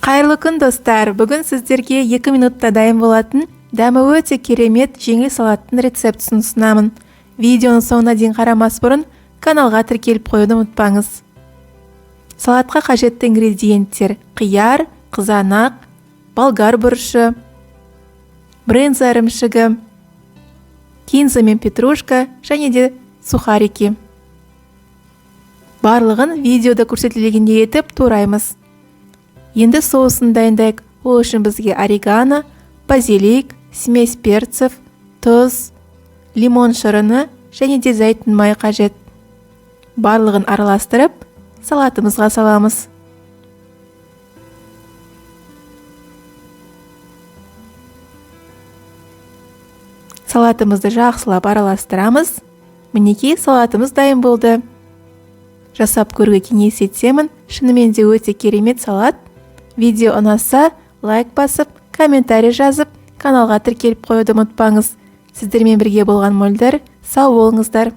Қайырлы күн, достар! Бүгін сіздерге 2 минутта дайын болатын, дәмі өте керемет жеңіл салаттың рецептісін ұсынамын. Видеоның соңына дейін қарамас бұрын каналға тіркеліп қоюды ұмытпаңыз. Салатқа қажетті ингредиенттер: қияр, қызанақ, болгар бұрышы, брынза ірімшігі, кинза мен петрушка және де сухарики. Барлығын видеода көрсетілгендей етіп тураймыз. Енді соусын дайындайық. Ол үшін бізге орегано, базилик, смесь перцев, тұз, лимон шырыны және де зәйтүн майы қажет. Барлығын араластырып, салатымызға саламыз. Салатымызды жақсылап араластырамыз. Мінекей, салатымыз дайын болды. Жасап көруге кеңес етемін. Шынымен де өте керемет салат. Видео ұнаса, лайк басып, комментарий жазып, каналға тіркеліп қоюды ұмытпаңыз. Сіздермен бірге болған Мөлдір. Сау болыңыздар.